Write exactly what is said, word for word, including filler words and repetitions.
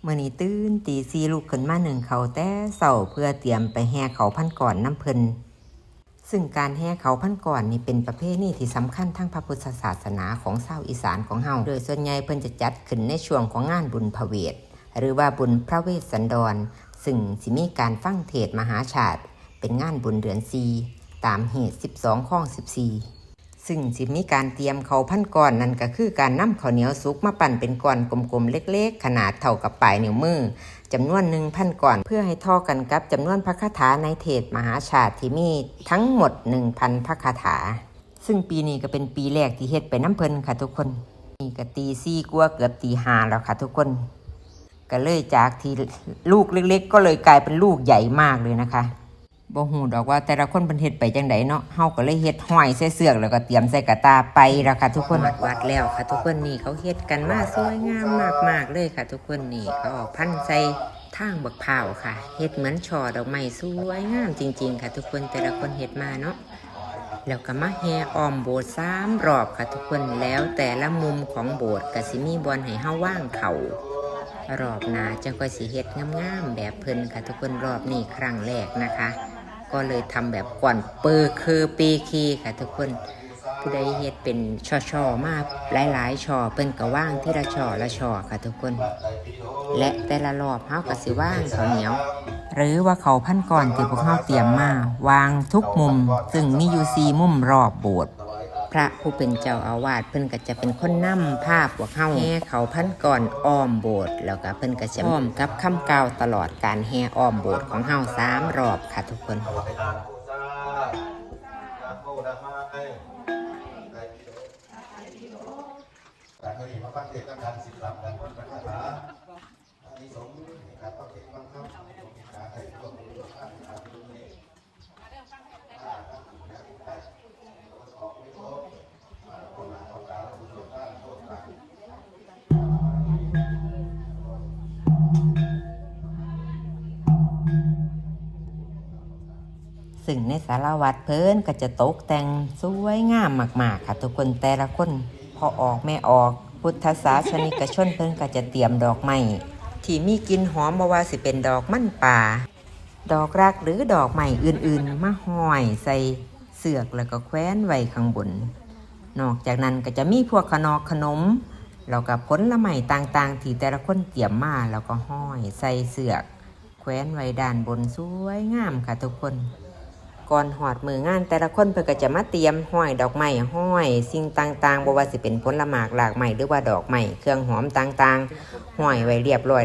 มื้อนี้ตื่นตีสี่ลุกขึ้นมานึ่งข้าวแต่เช้าเพื่อเตรียมไปแห่ข้าวพันก้อนนำเพิ่น ซึ่งการแห่ข้าวพันก้อนนี่เป็นประเพณีที่สำคัญทางพระพุทธศาสนาของชาวอีสานของเฮา โดยส่วนใหญ่เพิ่นจะจัดขึ้นในช่วงของงานบุญพระเวส หรือว่าบุญพระเวสสันดร ซึ่งสิมีการฟังเทศน์มหาชาติ เป็นงานบุญเดือนสี่ ตามฮีตสิบสอง คองสิบสี่ ซึ่งสิมีการเตรียมข้าวพันก้อน นั่นก็คือการนำข้าวเหนียวสุกมาปั้นเป็นก้อนกลมๆเล็กๆ ขนาดเท่ากับปลายนิ้วมือ จำนวน หนึ่งพันก้อน เพื่อให้เท่ากันกับจำนวนพระคาถาในเทศน์มหาชาติที่มีทั้งหมด หนึ่งพันพระคาถา ซึ่งปีนี้ก็เป็นปีแรกที่เฮ็ดไปนำเพิ่นค่ะทุกคน นี่ก็ตีสี่กว่าเกือบตีห้าแล้วค่ะทุกคน ก็เลยจากที่ลูกเล็กๆ ก็เลยกลายเป็นลูกใหญ่มากเลยนะคะ บ่ฮู้ดอกว่าแต่ละคนเพิ่นเฮ็ดไปจั่งใดเนาะ เฮาก็เลยเฮ็ดห้อยใส่เชือกแล้วก็เตรียมใส่กระต่าไปแล้วค่ะทุกคน วัดแล้วค่ะทุกคน นี่เขาเฮ็ดกันมาสวยงามมากๆเลยค่ะทุกคน นี่เขาเอาพันใส่ทางบักพร้าวค่ะ เฮ็ดเหมือนช่อดอกไม้สวยงามจริงๆค่ะทุกคน แต่ละคนเฮ็ดมาเนาะ แล้วก็มาแห่อ้อมโบสถ์สามรอบค่ะทุกคน แล้วแต่ละมุมของโบสถ์ก็สิมีบ่อนให้เฮาวางข้าว รอบหน้าจั่งค่อยสิเฮ็ดงามๆแบบเพิ่นค่ะทุกคน รอบนี้ครั้งแรกนะคะ ก็เลยทำแบบก้อนเปอร์เคอเปเคค่ะทุกคน ผู้ใดเฮ็ดเป็นช่อๆมาหลายๆช่อ เพิ่นก็วางทีละช่อละช่อค่ะทุกคน และแต่ละรอบเฮาก็สิวางข้าวเหนียว หรือว่าข้าวพันก้อนที่พวกเฮาเตรียมมา วางทุกมุม ซึ่งมีอยู่สี่มุมรอบโบสถ์ พระผู้เป็นเจ้าอาวาสเพิ่นก็จะเป็นคนนำพาพวกเฮาแห่ข้าวพันก้อนอ้อมโบสถ์ แล้วก็เพิ่นก็จะพร้อมกับคำกล่าวตลอดการแห่อ้อมโบสถ์ของเฮาสามรอบค่ะทุกคน ซึ่งในศาลาวัดเพิ่นก็จะตกแต่งสวยงามมากๆค่ะทุกคน แต่ละคน พ่อออกแม่ออก พุทธศาสนิกชนเพิ่นก็จะเตรียมดอกไม้ที่มีกลิ่นหอม บ่ว่าสิเป็นดอกมันป่า ดอกรักหรือดอกไม้อื่นๆ มาห้อยใส่เชือกแล้วก็แขวนไว้ข้างบน นอกจากนั้นก็จะมีพวกขนอกขนม แล้วก็ผลไม้ต่างๆ ที่แต่ละคนเตรียมมา แล้วก็ห้อยใส่เชือก แขวนไว้ด้านบนสวยงามค่ะทุกคน ก่อนฮอดมื้องานแต่ละคนเพิ่นก็จะมาเตรียมห้อยดอกไม้ ห้อยสิ่งต่างๆ บ่ว่าสิเป็นผลหมากรากไม้หรือว่าดอกไม้เครื่องหอมต่างๆ ห้อยไว้เรียบร้อย